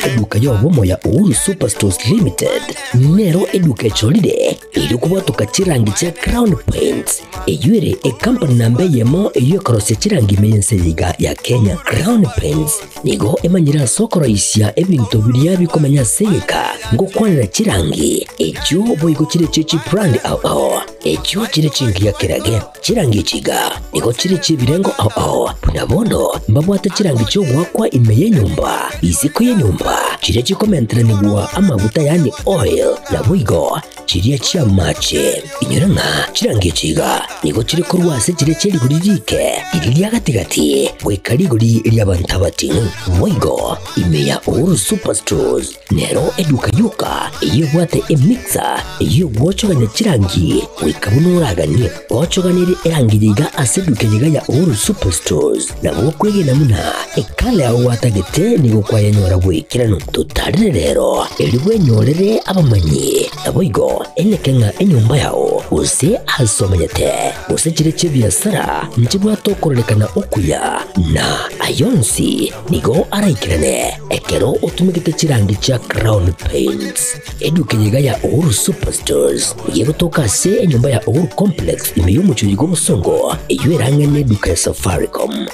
Eduka y'obomo ya Uhuru Superstores Limited nero eduka echorire erio kobwatoka chirangi chia Crown Paints, eyio ere ekampani namba eyemo eyio ekorosia chirangi ime y'ense eye iga ya Kenya. Crown Paints nigo emanyire ase okoroisia ebinto biria bikomenya ase egeka ngokwanera chirangi echio boigo chire chie chibrand ao ao echio chire chingiya kerage. Chirangi echi iga nigo chire chi'ebirengo ao ao, buna bono mbabwate chirangi chi'ogoakwa ime y'enyomba, isiko y'enyomba, chiria chikomenteranigwa amaguta yaani oil, naboigo chiria chi'amache. Inyora ng'a chirangi echi iga nigo chire korwa ase chiria chie rigori riike, riria ria gati-gati, goika rigori ri'abanto abating'u. Boigo ime ya Uhuru Superstores Nero eduka yoka eyio ebwate emixer eyio egwochogania chirangi goika buna oraganie. Ochoganerie erangi yaiga ase eduka eyeiga ya Uhuru Superstores nabo okwegena buna ekala yao gwatagete nigo kwayenyora bw'ekeranu. Totarere rero erio bwenyorere abamanyi naboigo eneke ng'a enyomba yao gose ase omenyete gose chire chi'ebiasara nchibwate okororekana okuya na ayonsi Nigo araikerane ekero otumegete chirangi chia Crown Paints. Eduka eye iga ya Uhuru Superstores nigo egotoka ase enyomba ya Uhuru Complex ime y'omochie oyo bw'obosongo eyio erang'e neduka ya Safaricom.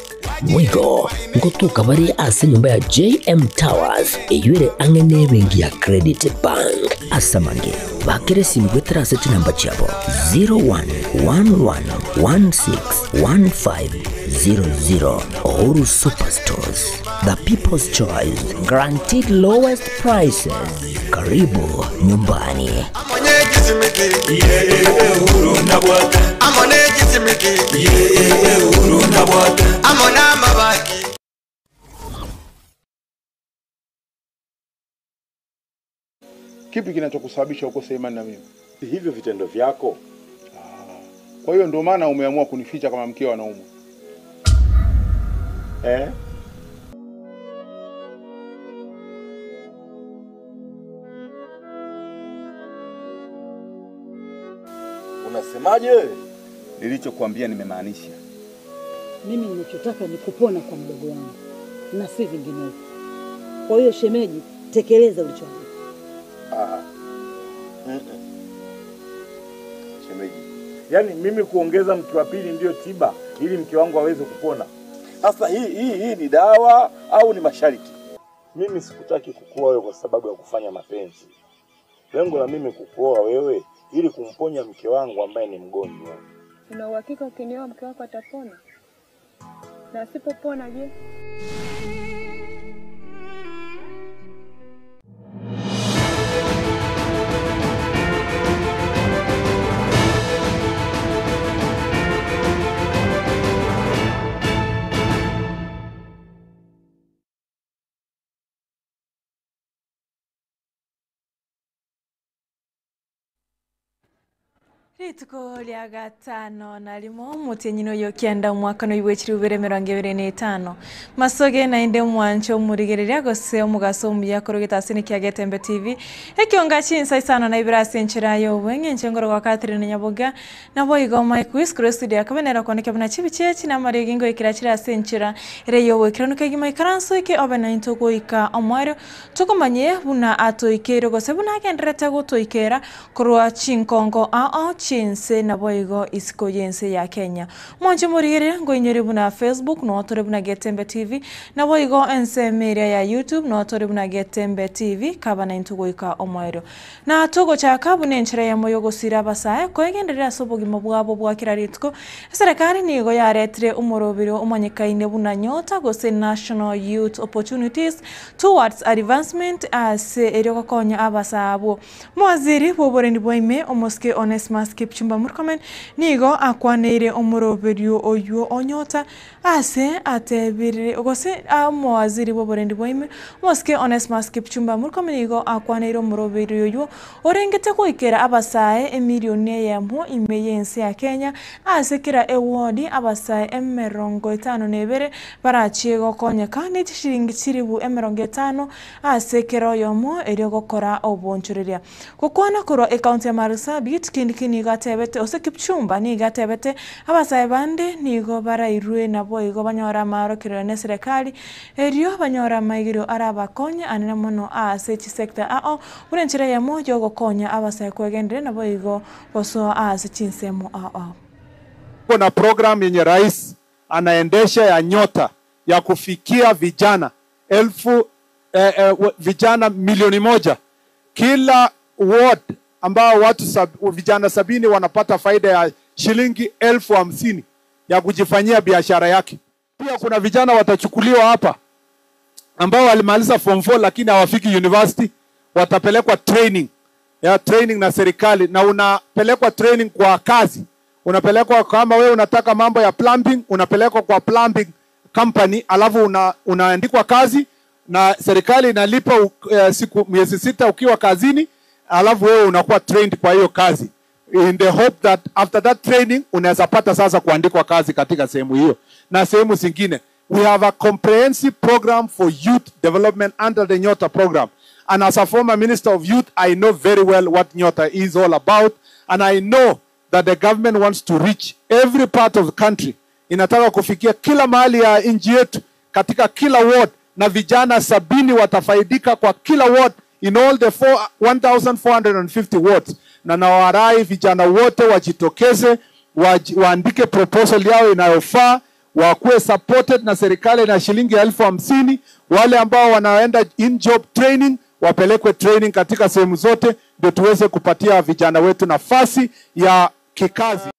Boigo ngotoka bare ase enyomba ya JM Towers eyio ere ang'e nebenki ya Credit Bank. Ase amange, bakera esimi goetera ase chinamba chiabo 0111161500. Uhuru Superstores, the people's choice, guaranteed lowest prices. Karibu nyumbani. Kipi kinachokusababisha ukose imani na mimi? Hivyo vitendo vyako. Kwa hiyo ndio maana umeamua kunificha kama mkeo anaumwa. Eh? Unasemaje? Nilichokuambia nimemaanisha. Mimi ninachotaka ni kupona kwa mdogo wangu na si vinginevyo. Kwa hiyo shemeji, tekeleza ulichoambiwa. Ah. Mm-mm. Shemeji, yaani mimi kuongeza mke wa pili ndiyo tiba ili mke wangu aweze kupona? Sasa hii hii hii ni dawa au ni masharti? Mimi sikutaki kukuoa wewe kwa sababu ya kufanya mapenzi. Lengo la mimi kukuoa wewe ili kumponya mke wangu ambaye ni mgonjwa. Una uhakika ukinioa mke wako atapona? Na asipopona je? Rituko ria gatano na rimo omotienyi noyo okianda omwaka noyo bwe chiribu bibere emerongo ebere na etano. Masoge naende omwancho omorigereria gose omogaso omuya korogete ase nekia Getembe TV. Ekionga chinsa isano na ibere ase enchera ya obweng'e inche ngoro Catherine Nyaboga naboigo Mike Wis korwa estudio ya Kabenera kwanekea buna chibichi echi na amariogi ngoikera chire ase enchera ere y'oboikeranu kegima ikaranso eke obe naintwe goika omoerio tokomanye buna atoikeire gose buna agenderete gotoikera korwa chinkongo ao chi'ense naboigo isiko y'ense ya Kenya. Mwanche morigereria ngoinyore buna Facebook noo tore buna Getembe TV, naboigo ensemo eria ya YouTube noo tore buna Getembe TV, kaba naintwe goika omoerio. Na togochaka buna enchera eyemo y'ogosira abasae koegenderera ase obogima bwabo bwa kera rituko, eserekari nigo yaretire omoroberio omanyekaine buna Nyota gose National Youth Opportunities Towards Advancement ase erio gokonya abasae abwo. Mowaziri bw'oborendi bwa ime, omosike Onesmus Kipchumba Murkomen, nigo akwaneire omoroberio oyio o Nyota ase atebire gose omowaziri bw'oborendi bwa ime, omosike Onesmus Kipchumba Murkomen nigo akwaneire omoroberio oyio orengete goikera abasae emilioni eyemo ime y'ense ya Kenya ase kera ewodi abasae emerongo etano na ebere barachie gokonyeka ne chishilingi chilibu emerongo etano ase kera oyomo erio gokora obonchoreria. Gokwana korwa ekaunti ya Marsabit, Kindiki nigo. nigo atebete gose Kipchumba nigo atebete abasae bande nigo barairwe naboigo banyore amaorokerero na eserekari erio banyore amaigerio arabakonye anene mono ase chisector ao buna enchera eyemo ya ogokonya abasae kwegendereria naboigo gosoa ase chinsemo ao ao. Kuna program yenye rais anaendesha ya Nyota ya kufikia vijana elfu vijana 1,000,000 kila ward, ambao watu vijana 70 wanapata faida ya shilingi 50,000 ya kujifanyia biashara yake. Pia kuna vijana watachukuliwa hapa ambao walimaliza form 4 lakini hawafiki university, watapelekwa training ya training na serikali, na unapelekwa training kwa kazi. Unapelekwa kama wewe unataka mambo ya plumbing, unapelekwa kwa plumbing company, alafu unaandikwa kazi na serikali inalipa siku miezi 6 ukiwa kazini, alafu wewe unakuwa trained kwa hiyo kazi in the hope that after that training unaweza pata sasa kuandikwa kazi katika sehemu hiyo na sehemu zingine. We have a comprehensive program for youth development under the Nyota program. And as a former minister of youth, I know very well what Nyota is all about. And I know that the government wants to reach every part of the country. Inataka kufikia kila mahali ya nchi yetu, katika kila ward, na vijana 70 watafaidika kwa kila ward in all the 1,450 wards. Na nawarai vijana wote wajitokeze, waandike proposal yao inayofaa, wakuwe supported na serikali na shilingi 50,000. Wale ambao wanaenda in job training wapelekwe training katika sehemu zote, ndio tuweze kupatia vijana wetu nafasi ya kikazi.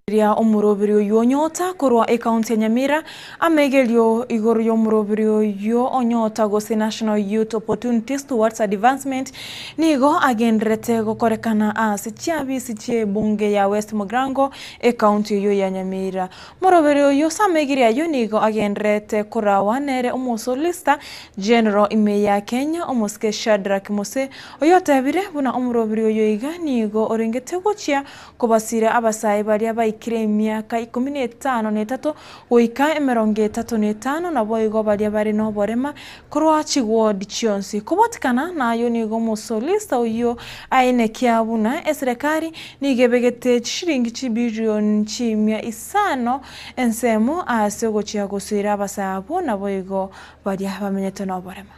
Ria omurobiri oyo onyota korwa ekaunti ya Nyamira amegerio igoro ya omurobiri oyo onyota gose National Youth Opportunities Towards Advancement nigo agenderete gokorekana ase chiabisi chiebunge ya West Mugirango ekaunti oyo ya Nyamira. Morobiri oyo samegeria ayo nigo agenderete korawa nere omosolista General ime ya Kenya omosike Shadrack Mose oyo otebire buna omurobiri oyo iga nigo orengete gochia kobasira abasae baria baikire emiaka 15 na 3 goika 35 nabo igo baria bare noborema korwa chiward chionsi. Kobotikana nayo nigo omosolista oyo aenekia buna eserekari nigo ebegete chishiringi chibilioni 500 ensemo ase ogochia gosira abasae abwo nabo igo baria bamenyete noborema.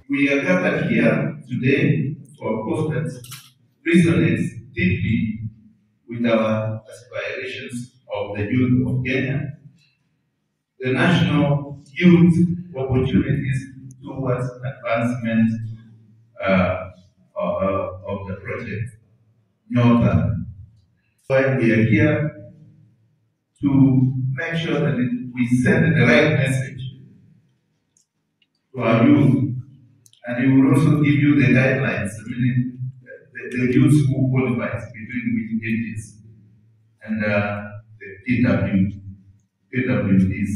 We are gathered here today for a cause that resonates deeply with our aspirations of the youth of Kenya, the national youth opportunities towards advancement of the project, Nyota. Why we are here to make sure that we send the right message to our youth, and it will also give you the guidelines, meaning the youth who qualifies between which ages and the PWDs.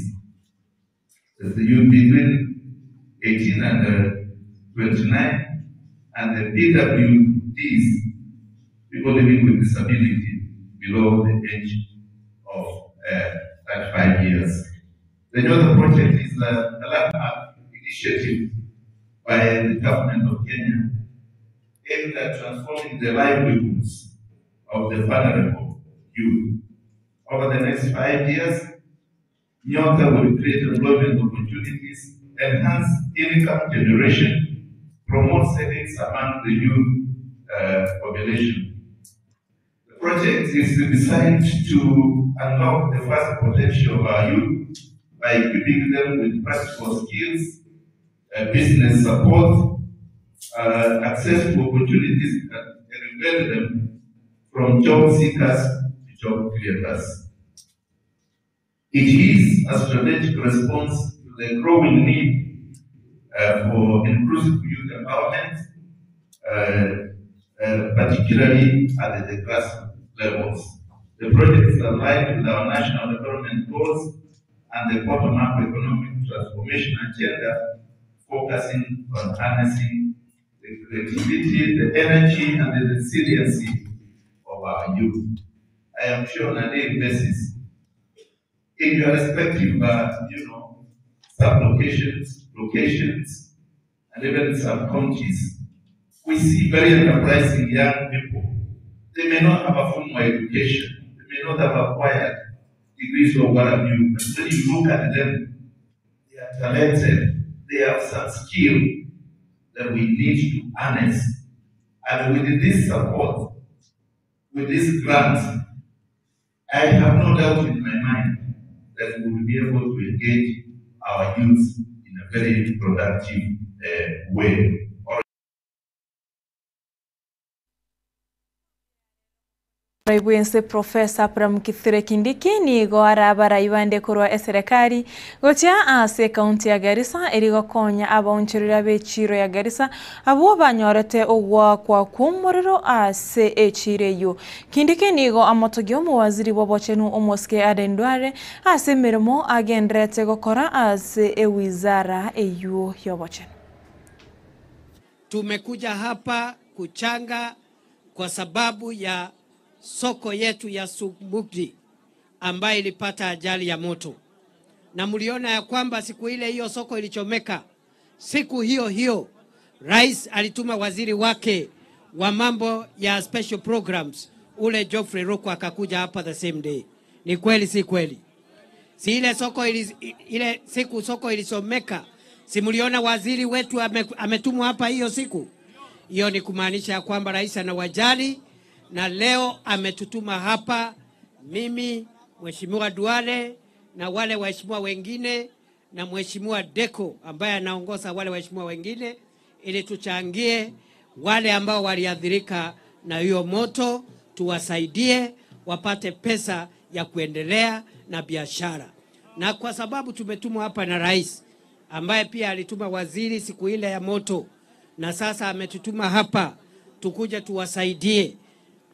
There's the youth between 18 and 29, and the PWDs, people living with disability below the age of 35 years. The Nyota project is a landmark initiative by the government of Kenya aimed at transforming the livelihoods of the vulnerable youth. Over the next 5 years, Nyota will create employment opportunities, enhance income generation, promote savings among the youth population. The project is designed to unlock the vast potential of our youth by equipping them with practical skills, business support, access to opportunities that elevate them from job seekers to job creators. It is a strategic response to the growing need for inclusive youth empowerment, particularly at the grassroots levels. The project is aligned with our national development goals and the bottom-up economic transformation agenda, focusing on harnessing the creativity, the energy, and the resiliency of our youth. I am sure on a daily basis, in your respective, sub-locations, locations, and even sub-counties, we see very enterprising young people. They may not have a formal education, they may not have acquired degrees or what have you, but when you look at them, they are talented, they have some skill that we need to harness. And with this support, with this grant, I have no doubt in my mind that we will be able to engage our youth in a very productive way. Bwense Professor Abraham Kithure Kindiki nigo arabarai bande korwa eserekari gochia ase ekaunti ya Garissa erigokonya abaonchoreri b'echiro ya Garissa abwo banyorete ogwakwa kw'omorero ase echiro eywo. Kindiki nigo amotogia omowaziri bw'obochenu omosike Aden Duale ase emeremo agenderete gokora ase ewizara eywo y'obochenu. Tumekuja hapa kuchanga kwa sababu ya soko yetu ya Sugbugdi ambayo ilipata ajali ya moto, na mliona ya kwamba siku ile hiyo soko ilichomeka. Siku hiyo hiyo rais alituma waziri wake wa mambo ya special programs ule Geoffrey Ruku akakuja hapa the same day. Ni kweli si kweli? Si ile soko ili, ile siku soko ilisomeka, si mliona waziri wetu ametumwa hapa hiyo siku? Hiyo ni kumaanisha ya kwamba rais anawajali na leo ametutuma hapa, mimi Mheshimiwa Duale na wale waheshimiwa wengine na Mheshimiwa Deko ambaye anaongoza wale waheshimiwa wengine, ili tuchangie wale ambao waliathirika na hiyo moto, tuwasaidie wapate pesa ya kuendelea na biashara. Na kwa sababu tumetumwa hapa na rais ambaye pia alituma waziri siku ile ya moto, na sasa ametutuma hapa tukuje tuwasaidie.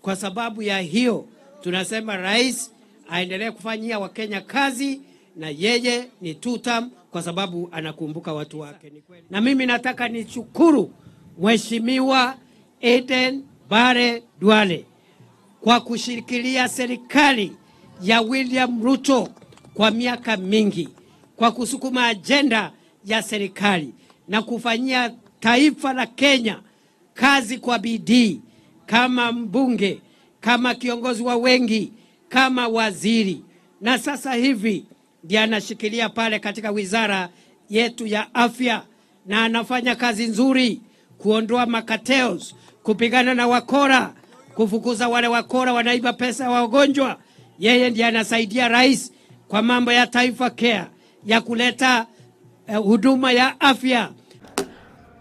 Kwa sababu ya hiyo tunasema rais aendelee kufanyia Wakenya kazi, na yeye ni tutam kwa sababu anakumbuka watu wake. Na mimi nataka nishukuru Mheshimiwa Aden Bare Duale kwa kushikilia serikali ya William Ruto kwa miaka mingi, kwa kusukuma ajenda ya serikali na kufanyia taifa la Kenya kazi kwa bidii kama mbunge, kama kiongozi wa wengi, kama waziri, na sasa hivi ndiye anashikilia pale katika wizara yetu ya afya, na anafanya kazi nzuri kuondoa makateos, kupigana na wakora, kufukuza wale wakora wanaiba pesa wa wagonjwa. Yeye ndiye anasaidia rais kwa mambo ya Taifa Care ya kuleta huduma ya afya.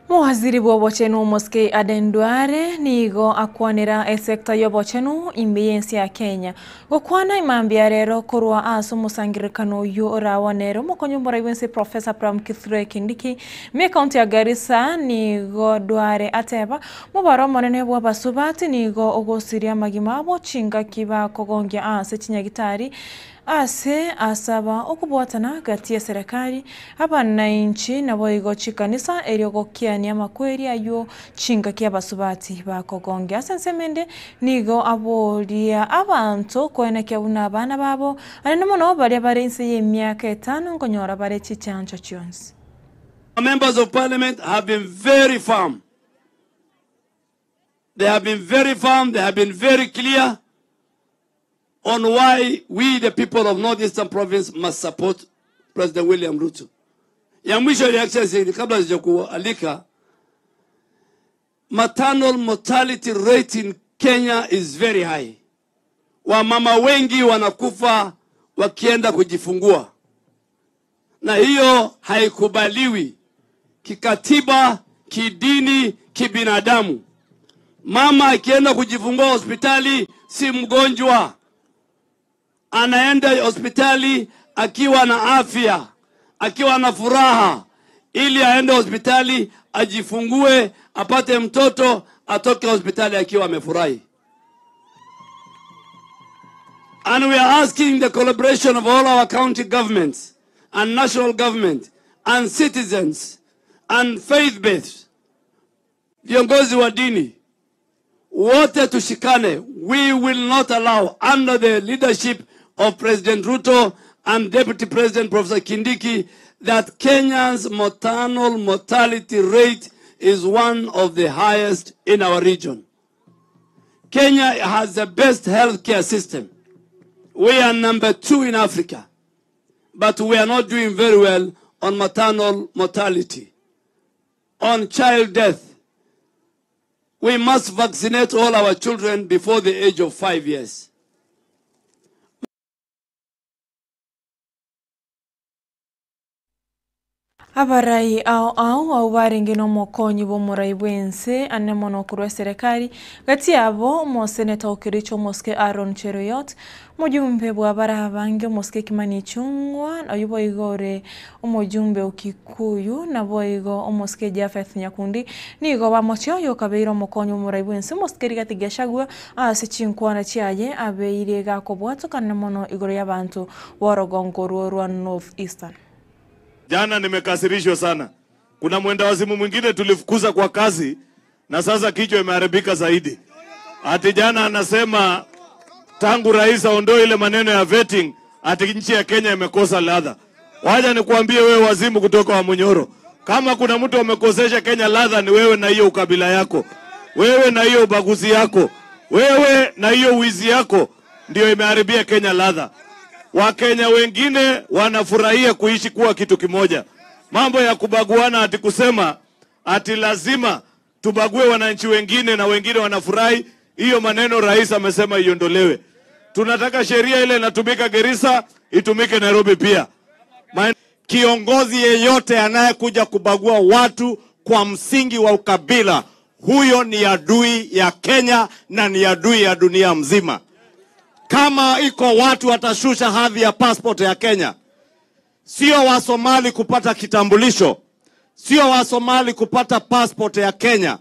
Mowaziri bw'obochenu omosikei Aden Duale nigo akwanera esekta y'obochenu imbe y'ensi ya Kenya gokwana imambia rero korwa ase omosangererekano oyo orawanere omokonyi omorai bwense Professor Abraham Kithure Kindiki me ekaunti ya Garissa nigo Duale ateba mobaro omonene bwa abasubati nigo ogosiria amagima abo chingaki bakogongia ase chinyagitari ase asaba okobwatana gati ya serikali abanainchi nabo igo chikanisa erio gokiania amakweri ayo chingaki abasubati bakogongia ase ensemende nigo aboria abanto koenekia buna abana babo anene mono baria bare inse ya emiaka etano nkonyora bare chichancho chionsi. Members of parliament have been very firm. They have been very firm, they have been very clear on why we, the people of Northeastern Province, must support President William Ruto. Ya mwisho, Your Excellency, kabla sijakualika, maternal mortality rate in Kenya is very high. Wamama wengi wanakufa wakienda kujifungua, na hiyo haikubaliwi kikatiba, kidini, kibinadamu. Mama akienda kujifungua hospitali si mgonjwa, anaenda hospitali akiwa na afya, akiwa na furaha, ili aende hospitali ajifungue, apate mtoto, atoke hospitali akiwa amefurahi. And we are asking the collaboration of all our county governments and national government and citizens and faith-based, viongozi wa dini wote tushikane. We will not allow, under the leadership of President Ruto and Deputy President Professor Kindiki that Kenya's maternal mortality rate is one of the highest in our region. Kenya has the best healthcare system. We are number 2 in Africa, but we are not doing very well on maternal mortality, on child death. We must vaccinate all our children before the age of 5 years. Abarai ao ao abwo barenge nomokonyi bw'omorai bw'ense ane mono korwa eserekari, gati yabo omoseneta o Kericho omosike Aaron Cheruiyot, omojumbe bw'abare abange omosike Kimani Ichung'wa, oyio boigo ore omojumbe o Kikuyu, naboigo omosike Japheth Nyakundi, nigo bamochia oyo okabeire omokonyi bw'omorai bw'ense omosike Rigathi Gachagua ase chinkwana chiaye abeire gakobwatokana mono igoro y'abanto b'orogongo orwo rwa North Eastern. Jana nimekasirishwa sana. Kuna mwendawazimu mwingine tulifukuza kwa kazi na sasa kichwa imeharibika zaidi. Ati jana anasema tangu rais aondoe ile maneno ya vetting, ati nchi ya Kenya imekosa ladha. Waja nikuambie wewe wazimu kutoka wa Munyoro, kama kuna mtu amekosesha Kenya ladha ni wewe na hiyo ukabila yako, wewe na hiyo ubaguzi yako, wewe na hiyo wizi yako ndio imeharibia Kenya ladha. Wakenya wengine wanafurahia kuishi kuwa kitu kimoja. Mambo ya kubaguana ati kusema ati lazima tubague wananchi wengine na wengine wanafurahi, hiyo maneno rais amesema iondolewe. Tunataka sheria ile inatumika Garissa itumike Nairobi pia. Kiongozi yeyote anayekuja kubagua watu kwa msingi wa ukabila, huyo ni adui ya Kenya na ni adui ya dunia mzima. Kama iko watu watashusha hadhi ya passport ya Kenya, sio wa Somali kupata kitambulisho, sio wa Somali kupata passport ya Kenya.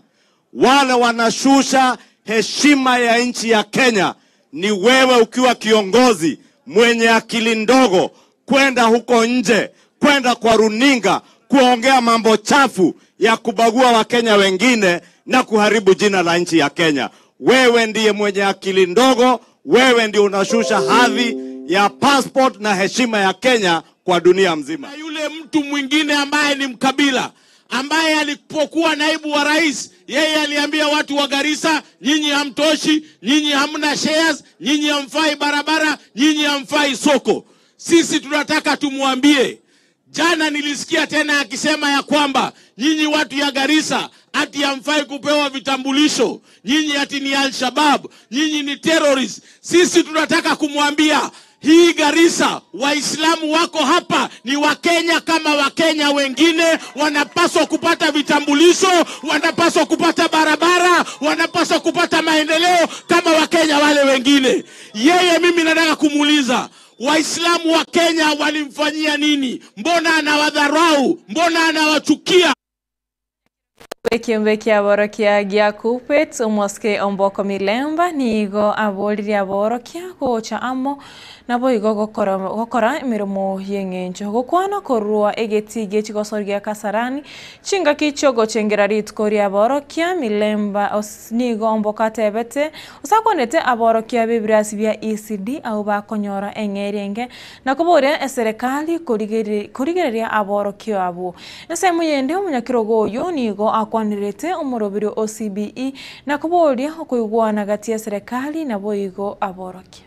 Wale wanashusha heshima ya nchi ya Kenya ni wewe ukiwa kiongozi mwenye akili ndogo, kwenda huko nje, kwenda kwa runinga kuongea mambo chafu ya kubagua Wakenya wengine na kuharibu jina la nchi ya Kenya. Wewe ndiye mwenye akili ndogo, wewe ndiye unashusha hadhi ya passport na heshima ya Kenya kwa dunia mzima. Na yule mtu mwingine ambaye ni mkabila ambaye alipokuwa naibu wa rais, yeye aliambia watu wa Garissa, nyinyi hamtoshi, nyinyi hamna shares, nyinyi hamfai barabara, nyinyi hamfai soko. Sisi tunataka tumwambie. Jana nilisikia tena akisema ya kwamba nyinyi watu ya Garissa ati hamfai kupewa vitambulisho, nyinyi ati ni Al-Shabaab, nyinyi ni terrorist. Sisi tunataka kumwambia hii Garissa, Waislamu wako hapa ni Wakenya kama Wakenya wengine, wanapaswa kupata vitambulisho, wanapaswa kupata barabara, wanapaswa kupata maendeleo kama Wakenya wale wengine. Yeye mimi nataka kumuuliza, Waislamu wa Kenya walimfanyia nini? Mbona anawadharau? Mbona anawachukia? Ekiombe kia borokia gia Kuppet omosike omboko milemba nigo aboririe aborokia gocha amo naboigo gokora gokora emirimo y'eng'encho gokwana korwa egeti gi'echigosoria gia Kasarani chingaki chiogochengera rituko ria aborokia milemba os, nigo omboko atebete osakwanete aborokia b'ebirasi bia ECD abo bakonyora eng'eri enge na koboria eserekari korigereria aborokia abo. Ensemo yende omonyakirogo oyo nigo akwanirete omorobiri o CBE na koboria okoigwana gati ya serikali naboigo aborokia.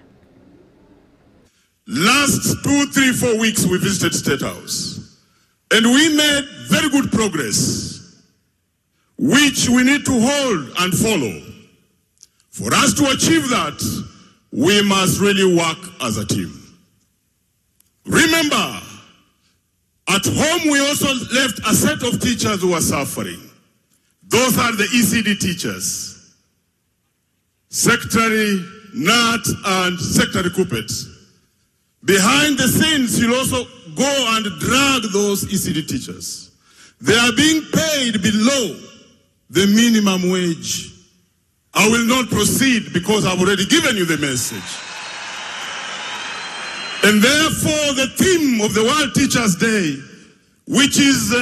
Last 2, 3, 4 weeks we visited State House and we made very good progress, which we need to hold and follow. For us to achieve that, we must really work as a team. Remember, at home we also left a set of teachers who are suffering. Those are the ECD teachers, Secretary Nat and Secretary Kuppet. Behind the scenes, you'll also go and drag those ECD teachers. They are being paid below the minimum wage. I will not proceed because I've already given you the message. And therefore, the theme of the World Teachers' Day, which is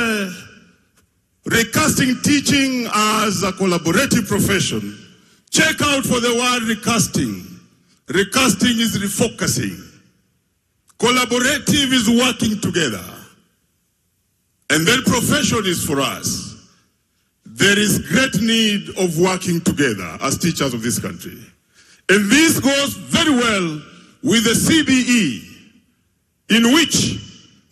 recasting teaching as a collaborative profession, check out for the word recasting. Recasting is refocusing. Collaborative is working together. And then profession is for us. There is great need of working together as teachers of this country. And this goes very well with the CBE, in which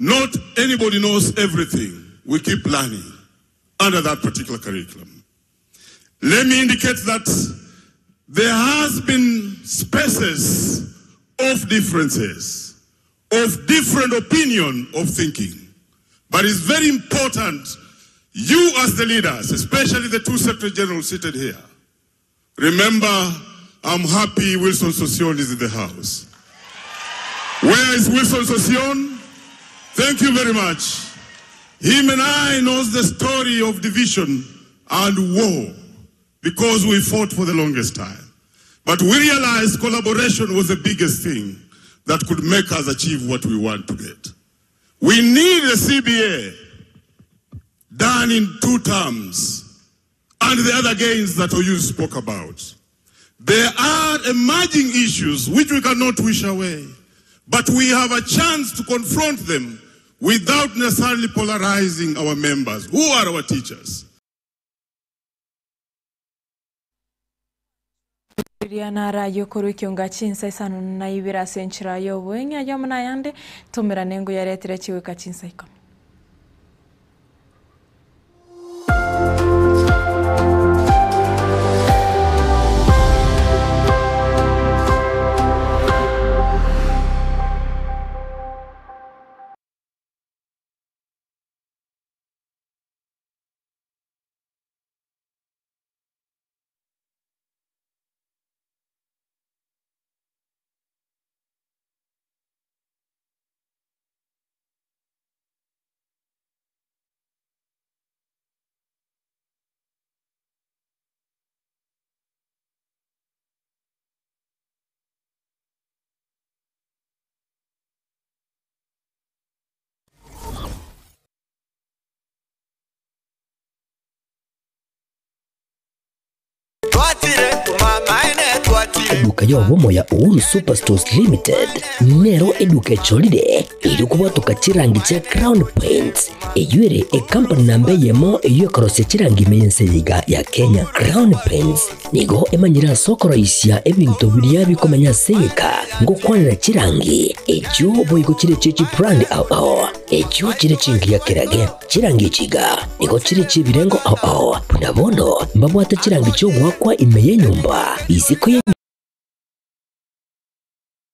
not anybody knows everything. We keep learning under that particular curriculum. Let me indicate that there has been spaces of differences, of different opinion of thinking. But it's very important, you as the leaders, especially the two Secretary Generals seated here, remember, I'm happy Wilson Sossion is in the house. Where is Wilson Sossion? Thank you very much. Him and I knows the story of division and war because we fought for the longest time. But we realized collaboration was the biggest thing that could make us achieve what we want to get. We need a CBA done in 2 terms and the other gains that Oyusi spoke about. There are emerging issues which we cannot wish away, but we have a chance to confront them without necessarily polarizing our members, who are our teachers. Riana yokoro ikionga chinsa isano na ibira senchira yobweng'a yomna yande tumira nengo yaretire chiweka chinsa 10. Eduka yobomo ya Uhuru Superstores Limited nero eduka echolire iri kubwatuka chirangi cha Crown Paints eyuere ekampani namba yemo eyekorosia chirangi meyense yiga ya Kenya. Crown Paints nigo emanyira sokoroisia ebintu biria bikomenya seka ngokwanira chirangi echo boigo chire chichi brand ao ao echo chire chingi ya kirage chirangi chiga nigo chire chibirengo ao ao nabono mbabwate chirangi chogwakwa imeye nyumba isiko ye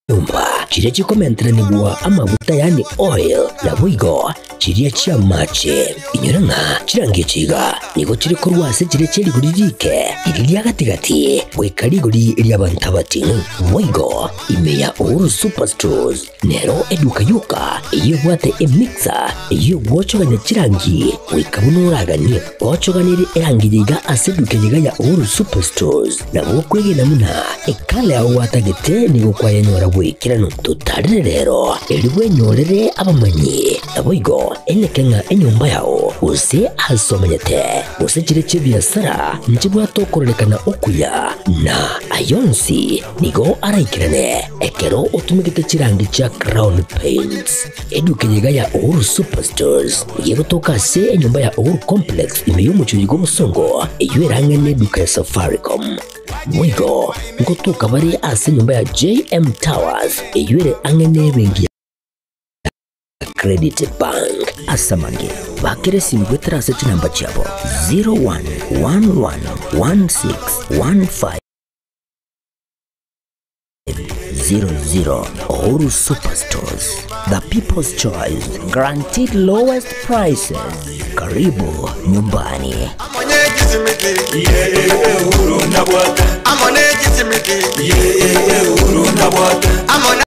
nyumba chire chikomenteranigwa amaguta yani oil na bwigo chiria chia mache inyoranga chirangi chiga nigo chiri korwase chire chiriguri rike iri gatigati bweka riguri ry'abantu abatinu bwigo imeya Uhuru Superstores nero eduka yuka iyo bwate emixer iyo gwochoganya chirangi wikabunuraganie gwochoganire erangi yiga ase eduka yiga ya Uhuru Superstores nabo kwegena muna ekale aho watagete nigo kwayenyora bwikirano tutarire rero eri bwenyorere abamanyi naboigo enekenga enyumba yao use asomenyete use chire chebiasara nchibwatokorerekana okuya na ayonsi nigo araikirane ekero otumigete chirangi cha Crown Paints eduka yiga ya Uhuru Superstores yegotoka se enyumba ya Uhuru Complex ime y'omuchuyi gw'omusongo eyo erang'ene eduka ya Safaricom mwigo nkotoka bari ase nyumba ya JM Towers eyuere ang'ene bengi ya Credit Bank asamange bakere simu ase chinamba chabo 01111615 00. Uhuru Superstores, the people's choice, guaranteed lowest prices. Karibu nyumbani.